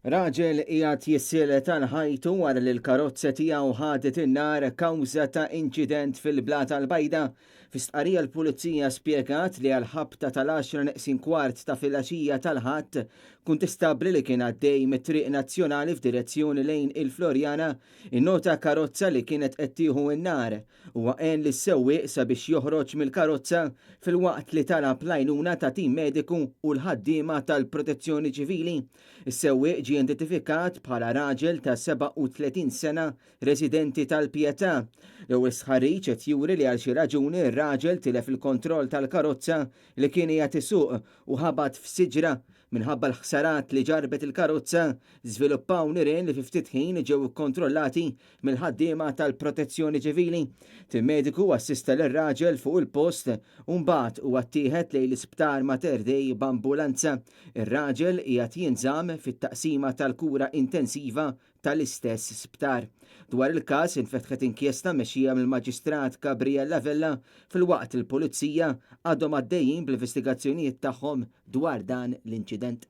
Raġel qiegħed jissielet għal ħajtu wara li l-karozza tiegħu ħadet in-nar kawża ta' inċident fil-Blata l-Bajda. Fi stqarrija l-Pulizija spjegat li għall-ħabta tal-għaxra neqsin kwart ta' filgħaxija tal-Ħadd, kuntistabbli li kien għaddej mit-triq nazzjonali f'direzzjoni lejn il-Floriana innota karozza li kienet qed tieħu n-nar. Huwa għen lis-sewwieq sabiex joħroġ mill-karozza filwaqt li talab l-għajnuna ta' tim mediku u l-ħaddiema tal-Protezzjoni Ċivili. Is-sewwieq ġie identifikat bħala raġel ta' 37 sena residenti tal-Pietà. L-ewwel stħarriġ qed juri li għal xi raġuni r-raġel tilef il-kontroll tal-karozza li kien qiegħed isuq u ħabat f'siġra. Minħabba l-ħsarat li ġarrbet il-karozza, żviluppaw nirien li fi ftit ħin ġew ikkontrollati mill-ħaddiema tal-Protezzjoni Ċivili. Tim mediku assista lir-raġel fuq il-post u mbagħad huwa ttieħed lejn l-Isptar Mater Dei b'ambulanza. Ir-raġel qiegħed jinżamm fit-taqsima tal-kura intensiva tal-istess sptar. Dwar il-każ infetħet inkjesta mmexxija mill-Maġistrat Gabriella Vella filwaqt li l-Pulizija għadhom għaddejjin bl-investigazzjonijiet tagħhom dwar dan l-inċident.